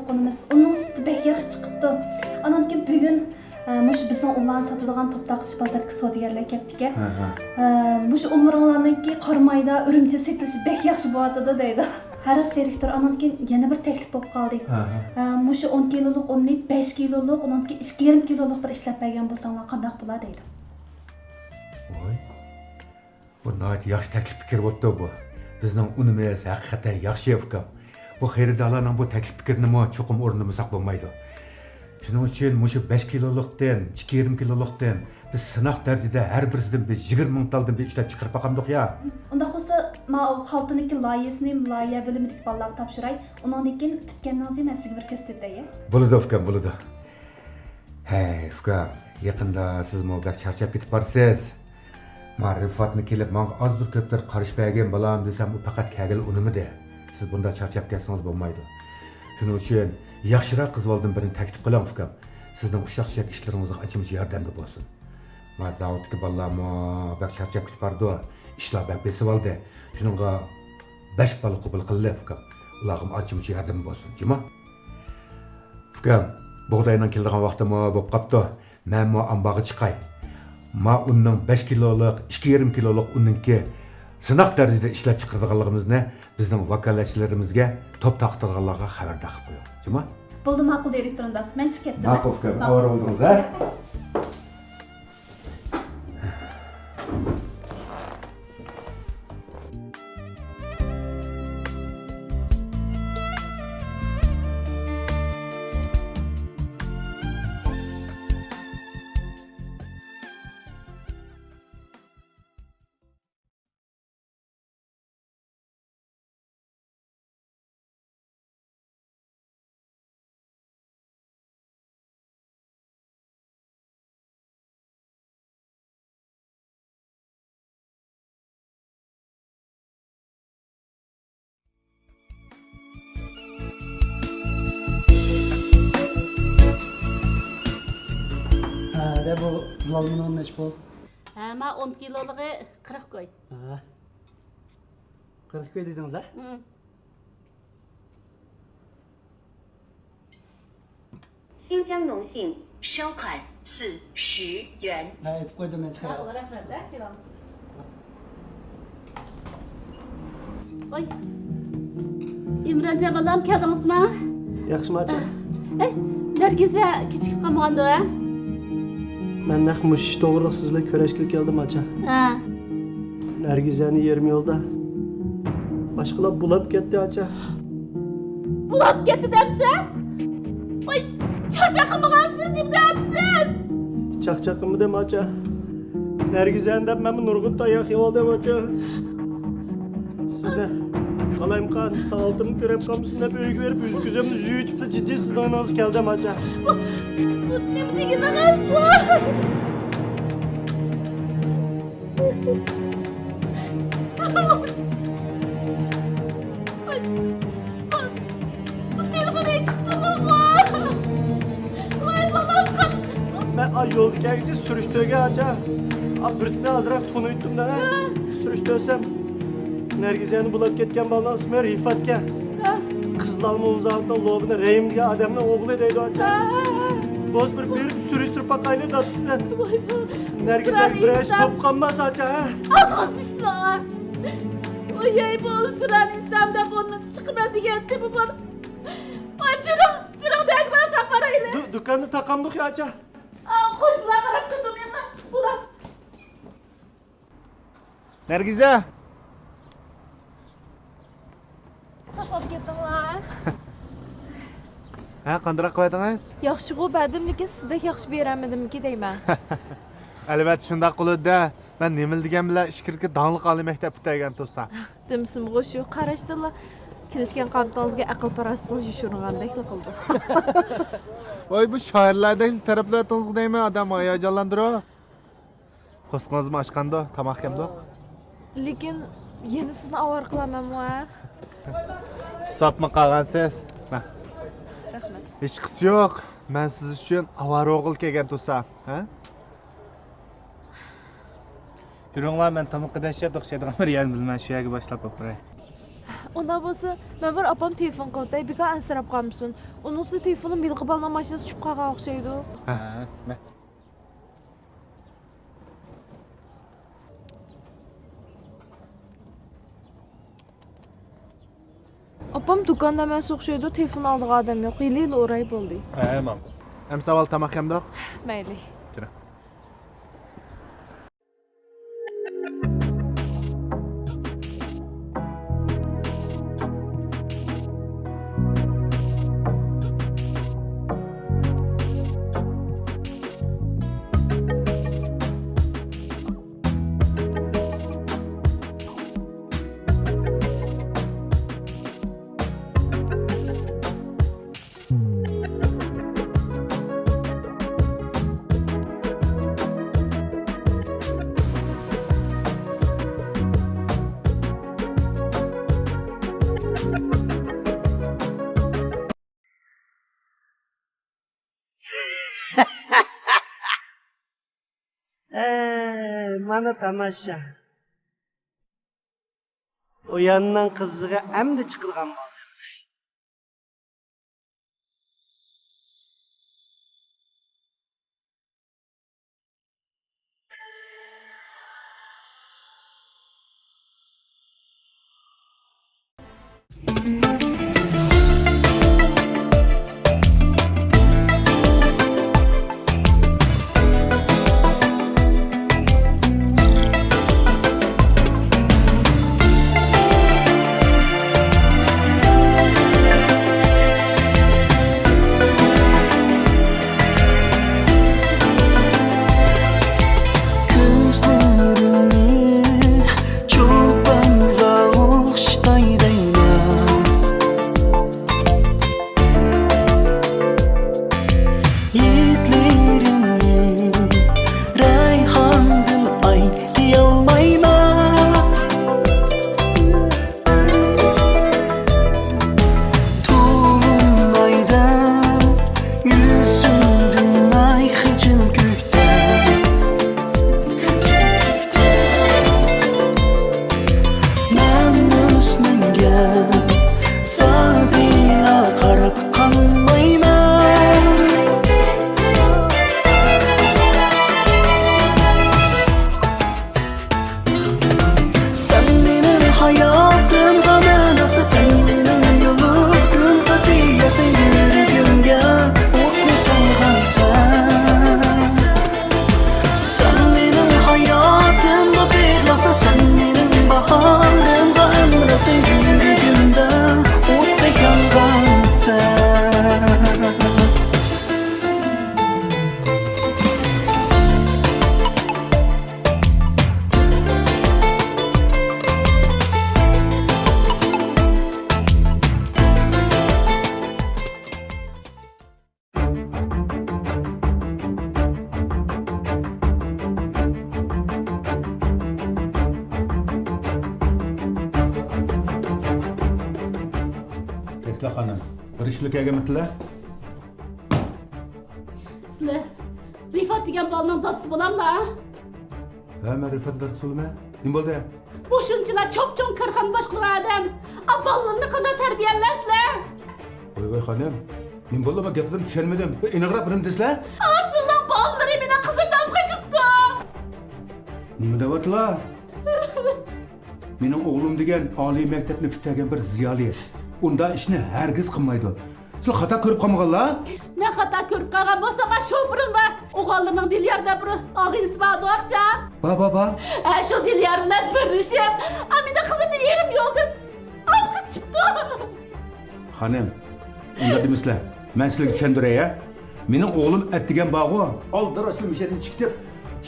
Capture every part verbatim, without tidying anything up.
قونىمىز. ئۇنىڭ سۈتى بەك ياخشى چىقىپتۇ. ئانان كېيىن بۈگۈن، ئە، مۇشۇ بىزنىڭ ئۇنلارنى ساتىدىغان توپ تارقىتىش بازىرىدىكى سودىگەرلەر كەپتىكەن. ھە، ھە. ئە، مۇشۇ ئۇنلىرىڭلارنىڭكى قارامايدا، ئۈرۈمچىدە سېتىلىشى بەك ياخشى بولۇۋاتىدۇ دەيدۇ. ھە، راست، دىرېكتور، ئانان كېيىن يەنە بىر تەكلىپ بولۇپ قالدى. ھە، ھە. ئە، مۇشۇ ئون كىلولۇق ئۇننى بەش كىلولۇق، ئۇنىڭدىكى ئىككى يېرىم كىلولۇق بىر ئىشلەپ بەرگەن بولساڭلار قانداق بولا دەيدۇ. ۋاي. بۇ ناھايىتى ياخشى تەكلىپ پىكىر بوپتۇ بۇ. بىزنىڭ ئۇنىمىز ھەقىقەتەن ياخشى، ئۇكام. بۇ خېرىدارلارنىڭ بۇ تەكلىپ پىكرىنىمۇ چوقۇم ئورۇندىمىساق بولمايدۇ. شۇنىڭ ئۈچۈن مۇشۇ بەش كىلولۇقتىن، ئىككى يېرىم كىلولۇقتىن بىز سىناق دەرىجىدە ھەر بىرسىدىن بىر يىگىرمە مىڭ تالدىن بىر ئىشلەپ چىقىرىپ باقامدۇق يا؟ ئۇنداق بولسا، ماۋۇ خالتىنىڭكى لايىھەسىنى لايىھە بۆلۈمىدىكى بالىلارغا تاپشۇراي. ئۇنىڭدىن كېيىن پۈتكەندىن كېيىن مەن سىزگە بىر كۆرسىتىپ بېرەي. بولىدۇ، ئۇكام، بولىدۇ. ھەي، ئۇكام، يېقىندا سىزمۇ بەك چارچاپ كېتىپ بارسىز. ما رىفاتمۇ كېلىپ، ماڭا ئازدۇر كۆپتۇر قارىشىپ بەرگىن، بالام، دېسەم، ئۇ پەقەت كەلگىلى ئۇنىمىدى. سىز بۇنداق چارچاپ كەتسىڭىز بولمايدۇ. شۇنىڭ ئۈچۈن ياخشىراق قىز بالىدىن بىرنى تەكلىپ قىلىڭ، ئۇكام. سىزنىڭ ئۇششاق-چۈششەك ئىشلىرىڭىزغا ئاچىمچە ياردەمدە بولسۇن. ما زاۋۇتتىكى بالىلارمۇ بەك چارچاپ كېتىپ بارىدۇ. ئىشلار بەك بېسىۋالدى. شۇنىڭغا بەش بالا قوبۇل قىلدى، ئۇكام. ئۇلارغىمۇ ئانچە-مۇنچە ياردىمى بولسۇن، جۇمۇ. ئۇكام، بۇغداينىڭ كېلىدىغان ۋاقتىمۇ بولۇپ قاپتۇ. مەنمۇ ئامبارغا چىقاي. ما ئۇننىڭ بەش كىلولۇق، ئىككى يېرىم كىلولۇق ئۇننىڭكى سىناق دەرىجىدە ئىشلەپ چىقىرىدىغانلىقىمىزنى بىزنىڭ ۋاكالەتچىلىرىمىزگە، توپ تارقىتىدىغانلارغا خەۋەردار قىلىپ قويۇڭ، جۇمۇ. بولدى، ماقۇل، دىرېكتور ئۇنداق. مەن چىقىپ كەتتىم. ماقۇل، ئۇكام. ئاۋارە بولدىڭىز، ھە؟ ھە، دە، بۇ زىلالمىنىڭ نەچچە پۇل؟ ھە، ما ئون كىلولۇقى قىرىق كوي. ھە. قىرىق كوي دېدىڭىز، ھە؟ ھىم. 新疆农信。收款四十元。 ھە، ئېيتىپ قويدۇم، مەن چىقىراي. رەھمەت، ھە، كېلىڭ. ۋاي. ئىمرانجان بالام، كەلدىڭىزمۇ؟ ياخشىمۇ، ئاچا؟ ئەي، نەرگىزە كېچىكىپ قالمىغاندۇ، ھە؟ مەن نەق مۇشۇ ئىش توغرىلىق سىز بىلەن كۆرۈشكىلى كەلدىم، ئاچا. ھە. نەرگىزەنى يېرىم يولدا باشقىلار بۇلاپ كەتتى، ئاچا. بۇلاپ كەتتى دەمسىز؟ ۋاي، چاقچاق قىلمىغانسىز، جىمدەمسىز؟ چاقچاق قىلمىدىم، ئاچا. نەرگىزەنى دەپ مەنمۇ نۇرغۇن تاياق يەۋالدىم، ئاچا. سىزنى قالايمىقان ھالىتىمنى كۆرۈپ قالمىسۇن دەپ ئۆيگە بېرىپ يۈز-كۆزۈمنى يۇيۇۋېتىپلا جىددىي سىزنىڭ يېنىڭىزغا كەلدىم، ئاچا. بۇ، بۇ نېمە دېگىنىڭىز بۇ؟ بۇ، بۇ تېلېفون ئېيتىپ تۇرغانغۇ. ۋاي بالام، قان. مەن، ئا، يولدا كەلگۈچە سۈرۈشتۈرگەن، ئاچا. ئا، بىرسىنى ئازراق تونۇيتتۇم دەڭە. ھە. سۈرۈشتۈرسەم، نەرگىزەنى بۇلاپ كەتكەن بالىنىڭ ئىسمى رىفاتكەن. ھە. قىزلارمۇ ئۇزاقنىڭ لوبىنى رەھىم دېگەن ئادەمنىڭ ئوغلى دەيدۇ، ئاچا. ھە، ھە، ھە. بولسا بىر بېرىپ سۈرۈشتۈرۈپ باقايلى دادىسىدىن. ۋاي، ۋاي. نەرگىزەگە بىر ئىش بولۇپ قالماس، ئاچا، ھە؟ ئازغىنە ئىشلار. ۋاي، بۇ سۈرەنى ئىنتام دەپ ئورنىدىن چىقىمەن دېگەنتى بۇ بالا. ۋاي، جىرىڭ، جىرىڭ دەگمەن ساق بارايلى. دۇ-، دۇكاننى تاقامدۇق يا، ئاچا؟ ئا، قوشنىلار قاراپ تۇردۇم يەنە. بۇلار. نەرگىزە! ساقلاپ كەتتىڭلار. ھە، قانداق قىلىۋەتتىڭىز؟ ياخشىغۇ بەردىم، لېكىن سىزدەك ياخشى بېرەلمىدىمكى دەيمەن. ئەلۋەتتە شۇنداق قىلىدۇ-دە. مەن نېمىلا دېگەن بىلەن ئىچكىرىكى داڭلىق ئالىي مەكتەپكە پۈتتۈرگەن تۇرسام. دېمىسىمغۇ شۇ قاراشتىنلا كېلىشكەن قامىتىڭىزگە ئەقىل-پاراسىتىڭىز يوشۇرۇنغاندەكلا قىلىدۇ. ۋاي، بۇ شائىرلاردەكلا تەرەپلەۋەتتىڭىزغۇ دەيمەن، ئادەمنى ھاياجانلاندۇرۇپ. پوستىڭىزمۇ ئاچقاندۇ، تاماق يەمدۇق. لېكىن يەنە سىزنى ئاۋارە قىلامەنمۇ، ھە؟ ساپمۇ قالغانسىز؟ مە. رەھمەت. ھېچقىسى يوق. مەن سىز ئۈچۈن ئاۋارە بولغىلى كەلگەن تۇرسام، ھە؟ يۈرۈڭلار، مەن تامىقى دەھشەت ئوخشايدىغان بىر يەرنى بىلىمەن، شۇ يەرگە باشلاپ ئاپىراي. ئۇنداق بولسا، مەن بىر ئاپام تېلېفون قىلىۋېتەي، بىكار ئەنسىرەپ قالمىسۇن. ئۇنىڭ ئۈستىگە تېلېفوننى مىلىقى بالىنىڭ ماشىنىسى چۈشۈپ قالغان ئوخشايدۇ. ھە، مە- ئاپام دۇكاندا ئەمەس ئوخشايدۇ، تېلېفون ئالىدىغان ئادەم يوق، ھېلى-ھېلى ئۇراي بولدى. ھە، ماقۇل. ئەمسە ئاۋۋال تاماق يەمدۇق؟ مەيلى. كىرە. ھەي، مانا تاماشا. ئۇياننىڭ قىزىغا ئەمدى چىقىدىغان بولدى. كۆزلىرىڭنى چولپانغا ئوخشىتاي دەيمەن. ھىدلىرىڭنى رەيھاندىن ئايرىيالمايمەن. تولۇنمايدۇ يۈزۈڭدىن ئاي خىجىل كۆكتە. مەن ئۆزۈمگە سادىلا قاراپ قالمايمەن. سەن مېنىڭ ھاياتىمغا مەناسى، سەن مېنىڭ يولۇم، قاسىيەسى يۈرىكىمگە ئوتنى سالغانسەن. سەن مېنىڭ ھاياتىمغا بېغىرلىقسەن، سەن مېنىڭ باھارىمغا ئەمرىسەن، يۈرىكىمدە ئوتتەك يانغانسەن. تەسلا خانىم، بىر ئىش بىلەن كەلگەنمىتىلە؟ سىلە رىفات دېگەن بالىنىڭ دادىسى بولاملا؟ ھە، مەن رىفات دادىسى بولىمەن. نېمە بولدى؟ بۇ شۇنچىلا چوپچوڭ كارخانا باشقۇرغان ئادەم. ئا، بالىلىرىنى قانداق تەربىيەلەيسىلەر؟ ۋاي، ۋاي، خانىم. نېمە بولدى؟ مەن گەپلىرىمنى چۈشەنمىدىم. بىر ئېنىقراق بىرنېمە دېسىلە؟ ئا، سىلىنىڭ بالىلىرى مېنىڭ قىزىمدىن قېچىپتۇ. نېمە دەۋاتىلا؟ مېنىڭ ئوغلۇم دېگەن ئالىي مەكتەپنى پۈتتۈرگەن بىر زىيالىي. ئۇنداق ئىشنى ھەرگىز قىلمايدۇ. سىلەر خاتا كۆرۈپ قالمىغانلا؟ مەن خاتا كۆرۈپ قالغان بولسام، شوپۇرۇم بار. ئوغۇللىرىنىڭ دىليار دەپ بىر ئاغىنىسى باردۇ ئاخشام. بار، بار، بار. ھە، شۇ دىليار بىلەن بىرلىشىپ، ئا، مېنىڭ قىزىمنى يېرىم يولدىن ئاپ قېچىپتۇ. خانىم، ئۇنداق دېمىسىلە. مەن سىلەرگە چۈشەندۈرەي، ھە؟ مېنىڭ ئوغلۇم ئەتىگەن بارغۇ، ئالدىراش مۇشۇ يەردىن چىقىپ،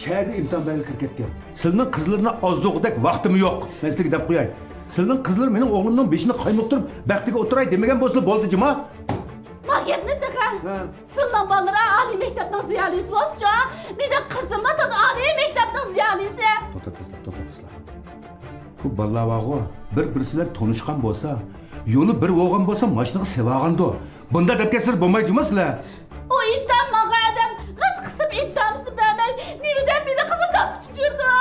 شەھەرگە ئىمتىھان بەرگىلى كىرىپ كەتكەن. سىلىنىڭ قىزلىرىنى ئازدۇرغۇدەك ۋاقتىممۇ يوق. مەن سىلەرگە دەپ قوياي. سىلىنىڭ قىزلىرى مېنىڭ ئوغلۇمنىڭ بېشىنى قايمۇقتۇرۇپ، بەختىگە ئولتۇراي دېمىگەن بولسىلا بولدى جۇما. ما گەپنى تېخى. ھە. سىلىنىڭ بالىلىرى ئالىي مەكتەپنىڭ زىيالىيسى بولسىچۇ، مېنىڭ قىزىممۇ تازا ئالىي مەكتەپنىڭ زىيالىيسى. توختاپ تۇرسىلا، توختاپ تۇرسىلا. بۇ بالىلار بارغۇ، بىر-بىرسى بىلەن تونۇشقان بولسا، يولى بىر بولغان بولسا، ماشىنىغا سېلىۋالغاندۇ. بۇنداق دەپ كەتسىلەر بولمايدۇ جۇما سىلەر. ئۇ ئىمتىھان ماڭغان ئادەم غەت قىسىپ ئىمتىھانىمىزنى بەرمەي، نېمە دەپ مېنىڭ قىزىمنى ئاپ قېچىپ يۈرىدۇ؟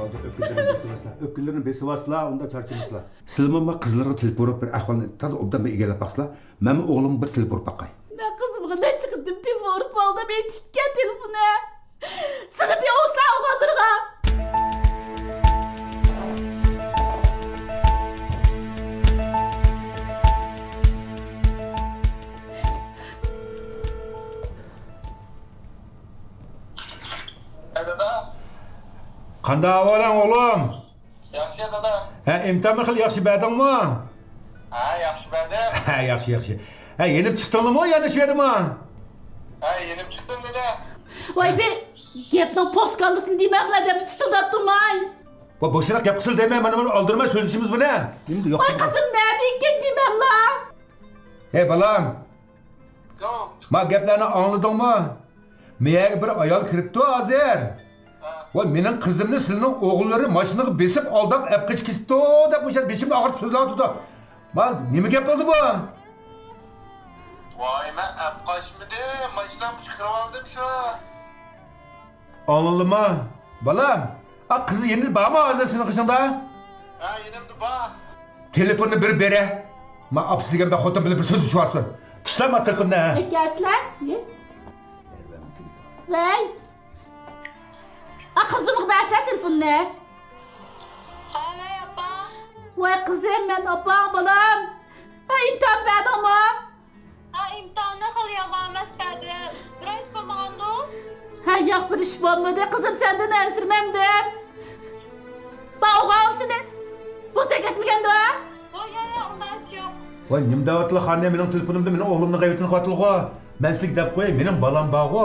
ئۆپكىلىرىنى بېسىۋالسىلا، ئۆپكىلىرىنى بېسىۋالسىلا، ئۇنداق چارچىماسلا. سىلىمۇ ما قىزلىرىغا تېلېفون ئۇرۇپ بىر ئەھۋالنى تازا ئوبدان بىر ئىگىلەپ باقسىلا. مەنمۇ ئوغلۇمغا بىر تېلېفون ئۇرۇپ باقاي. مەن قىزىمغا نەچچە قېتىم تېلېفون ئۇرۇپ ئالدىم، ئېيتىپتىكەن تېلېفونى. سىلى بىر ئوسلا ئوغۇللىرىغا. ھە، دادا. قانداق ئەھۋالىڭ، ئوغلۇم؟ ياخشى، دادا. ھە، ئىمتىھاننى خېلى ياخشى بەردىڭمۇ؟ ھە، ياخشى بەردىم. ھە، ياخشى، ياخشى. ھە، يېنىپ چىقتىڭلىمۇ يا نېشىۋېدىمۇ؟ ھە، يېنىپ چىقتىم، دادا. ۋاي بى، گەپنىڭ پوسكاللىسىنى دېمەملا دەپ تۇتۇۋاتتىماي. ۋا بوشراق گەپ قىلسىلا دەيمەن، مانا بۇنى ئالدىرىماي سۆزلىشىمىز بۇنى. نېمىدە يوق ۋاي دېمەن. قىزىم نەدىكىن دېمەملا. ھەي بالام. يو. ما گەپلەرنى ئاڭلىدىڭمۇ؟ مېيەگە بىر ئايال كىرىپتۇ ھازىر. ھە. ۋاي مېنىڭ قىزىمنى سىلىنىڭ ئوغۇللىرى ماشىنىغا بېسىپ ئالداپ ئەپ قېچىپ كېتىپتۇ دەپ مۇشۇ بېشىمنى ئاغرىتىپ سۆزلەۋاتىدۇ. ما نېمە گەپ بولدى بۇ؟ ۋاي مەن ئەپ قاچمىدىم، ماشىنامنى چىقىرىۋالدىم شۇ. ئاڭلىدىڭما بالام؟ ئا قىز يېنىدا بارمۇ ھازىر سېنىڭ قېشىڭدا؟ ھە يېنىمدا بار. تېلېفوننى بىر بېرە. ما ئاپىسى دېگەن بىر خوتۇن بىلەن بىر سۆزلىشىۋالسۇن. تۇتسىلا ما تېلېفوننى. ئەكەلسىلە. ۋەي. ئا قىزىمغا بەرسىلە تېلېفوننى. ھە ۋەي ئاپا. ۋاي قىزىم مەن ئاپاڭ بالام. ھە ئىمتىھان بەردىڭمۇ؟ ھە ئىمتىھاننى خېلى يامان ئەمەس بەردىم. بىر ئىش بولمىغاندۇ؟ ھە ياق بىر ئىش بولمىدى قىزىم سەندىن ئەنسىرىمەمدىم. باۋغاڭ سېنى بوزەك ئەتمىگەندۇ؟ ۋاي يا يا ئۇنداق ئىش يوق. ۋاي نېمە دەۋاتىلا خانىم مېنىڭ تېلېفونۇمدا مېنىڭ ئوغلۇمنىڭ غەيۋىتىنى قىلىۋاتىدىغۇ. مەن سىزگە دەپ قوياي مېنىڭ بالام بارغۇ.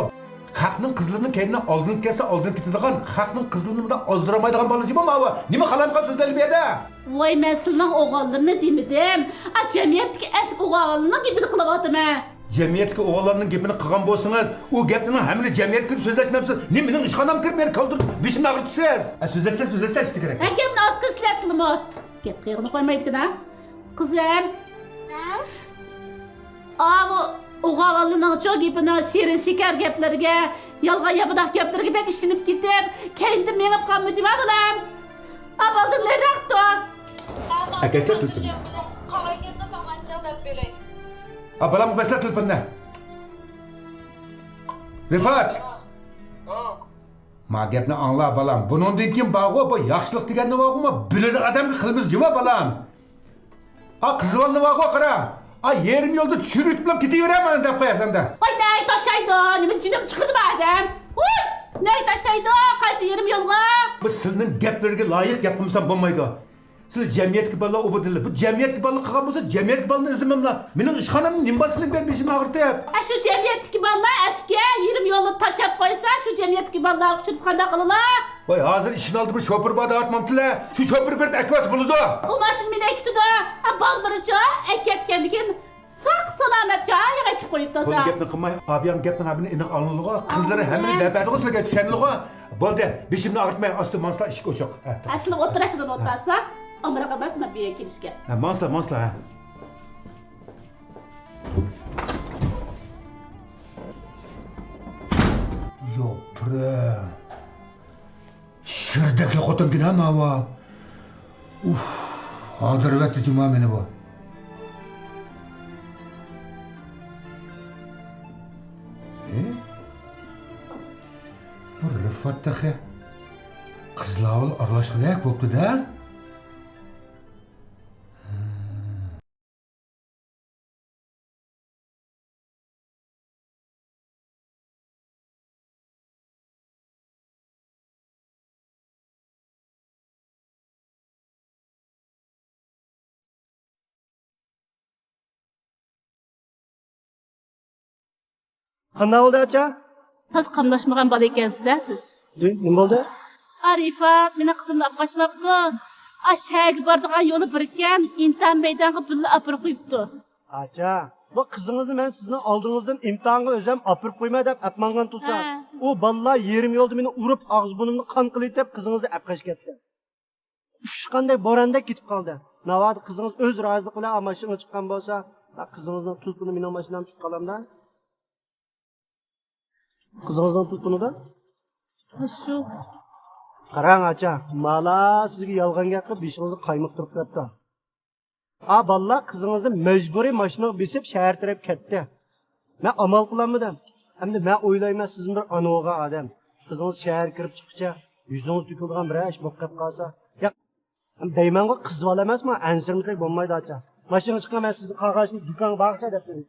خەقنىڭ قىزلىرىنىڭ كەينىدىن ئالدىنىپ كەتسە ئالدىنىپ كېتىدىغان، خەقنىڭ قىزلىرىنى بۇنداق ئازدۇرالمايدىغان بالا جۇمۇ ماۋۇ. نېمە خالايمىقان سۆزلەيدۇ بۇ يەردە؟ ۋاي مەن سىلىنىڭ ئوغۇللىرىنى دېمىدىم. ئا جەمئىيەتتىكى ئەسكى ئوغۇللارنىڭ گېپىنى قىلىۋاتىمەن. جەمئىيەتتىكى ئوغۇللارنىڭ گېپىنى قىلغان بولسىڭىز، ئۇ گەپنىڭ ھەممىنى جەمئىيەتكە كىرىپ سۆزلەشمەمسىز. نېمە مېنىڭ ئىشخانامغا كىرىپ مېنى كالدۇرۇپ بېشىمنى ئاغرىتىسىز. ئە سۆزلەشسە سۆزلەشسە ئىشتە كېرەك. ھە گەپنى ئاز قىلسىلە سىلىمۇ. گەپ قىلغىنى قويمايدىكىن ھە. قىزىم. ھە؟ ئاۋۇ ئوغۇللىنىڭچۇ گېپىنىڭ شېرىن شېكەر گەپلىرىگە، يالغان ياپىداق گەپلىرىگە بەك ئىشىنىپ كېتىپ، كەينىدىن مېڭىپ قالما جۇما بالام. ئا بالدىن نېرىراق تۇر. ئەكەسلەر تېلېفوننى. قالغان گەپنى ساڭا ئانچە دەپ بېرەي. ئا بالامغا بەرسىلە تېلېفوننى. رىفات. ھە. ما گەپنى ئاڭلا بالام. بۇنىڭدىن كېيىن بارغۇ، بۇ ياخشىلىق دېگەننى بارغۇ، ما بىلىدىغان ئادەمگە قىلىمىز جۇما بالام. ئا قىزىۋالنى بارغۇ قارا. ئا يېرىم يولدا چۈشۈرۈۋېتىپلا كېتىۋېرەمەن دەپ قويارسەن دە. ۋاي نەگە تاشلايدۇ؟ نېمە جېنىم چىقىدىمۇ ئادەم؟ ۋۇي نەگە تاشلايدۇ؟ قايسى يېرىم يولغا؟ بۇ سىلىنىڭ گەپلىرىگە لايىق گەپ قىلمىسام بولمايدۇ. سىلەر جەمئىيەتتىكى بالىلار ئوبدانلا. بۇ جەمئىيەتتىكى بالىلار قىلغان بولسا جەمئىيەتتىكى بالىنى ئىزدىمەملا. مېنىڭ ئىشخانامنى نېمە بار سىلەرنىڭ بېشىمنى ئاغرىتىپ. ئە شۇ جەمئىيەتتىكى بالىلار ئەسكى يېرىم يولدا تاشلاپ قويسا شۇ جەمئىيەتتىكى بالىلار ئۇچرىسا قانداق قىلىلا؟ ۋاي ھازىر ئىشىكنىڭ ئالدىدا بىر شوپۇر بار دەۋاتمامتىلە؟ شۇ شوپۇر بېرىپ ئەكىۋالسا بولىدۇ. ئۇ ماشىنا مېنى ئەكېتىدۇ. ئە بالىلىرىچۇ ئەكەتكەندىن كېيىن ساق سالامەت جايىغا ئەكىپ قويۇپ تازا. بۇنى گەپنى قىلماي، ئابىياڭ گەپنىڭ ھەممىنى ئېنىق ئاڭلىدىغۇ. قىزلىرى ھەممىنى دەپ بەردىغۇ سىلەرگە چۈشەندىغۇ. بولدى، بېشىمنى ئاغرىتماي ئاستا ماڭسىلا ئىشىك ئوچۇق. ھە، ئەسلى ئولتۇراي قىزىم ئولتۇرسا. ئامراق ئەمەس مەن بۇ يەرگە كېلىشكە. ھە، ماڭسىلا، ماڭسىلا ھە. يوپرا. شىردەكلا خوتۇنكىن ھە ماۋۇ. ئۇھ، ھالدىرىۋەتتى جۇما مېنى بۇ. ئى؟ بۇ رىفات تېخى قىزلار بىلەن ئارىلاشقۇدەك بوپتۇ-دە. قانداق بولدى ئاچا؟ تازا قاملاشمىغان بالا ئىكەنسىز ھە سىز. نېمە بولدى؟ ئارىفات مېنىڭ قىزىمنى ئاپقاچماپتۇ. ئاشۇ شەھەرگە بارىدىغان يولى بىر ئىكەن، ئىمتىھان مەيدانىغا بىللە ئاپىرىپ قويۇپتۇ. ئاچا، بۇ قىزىڭىزنى مەن سىزنىڭ ئالدىڭىزدىن ئىمتىھانغا ئۆزۈم ئاپىرىپ قويماي دەپ ئەپ ماڭغان تۇرسام، ھە. ئۇ بالىلار يېرىم يولدا مېنى ئۇرۇپ، ئاغزى بۇرنۇمنى قان قىلىۋېتىپ، قىزىڭىزنى ئەپ قېچىپ كەتتى. ئۇچقاندەك بوراندا كېتىپ قالدى. ناۋادا قىزىڭىز ئۆز رازىلىقى بىلەن ماشىنىغا چىققان بولسا، قىزىڭىزنىڭ تۇلپىنى مېنىڭ ماشىنامغا تۇتۇپ قالامدا. قىزىڭىزنىڭ تۇلپىنىدا؟ شۇ. قاراڭ ئاچا، مالا سىزگە يالغان گەپ قىلىپ بېشىڭىزنى قايمۇقتۇرۇپ بېرىپتۇ. ئا بالىلار قىزىڭىزنى مەجبۇرىي ماشىنىغا بېسىپ شەھەر تەرەپ كەتتى. مەن ئامال قىلالمىدىم. ئەمدى مەن ئويلايمەن، سىزمۇ بىر ئانا بولغان ئادەم. قىزىڭىز شەھەرگە كىرىپ چىققۇچە يۈزىڭىز تۆكۈلىدىغان بىرەر ئىش بولۇپ قېلىپ قالسا. ياق، دەيمەنغۇ، قىز بالا ئەمەسمۇ، ئەنسىرىمىسەك بولمايدۇ ئاچا. ماشىنىغا چىققان مەن سىزنى قاغاشنى دۇكانغا بارغۇچە دەپ بېرىمەن.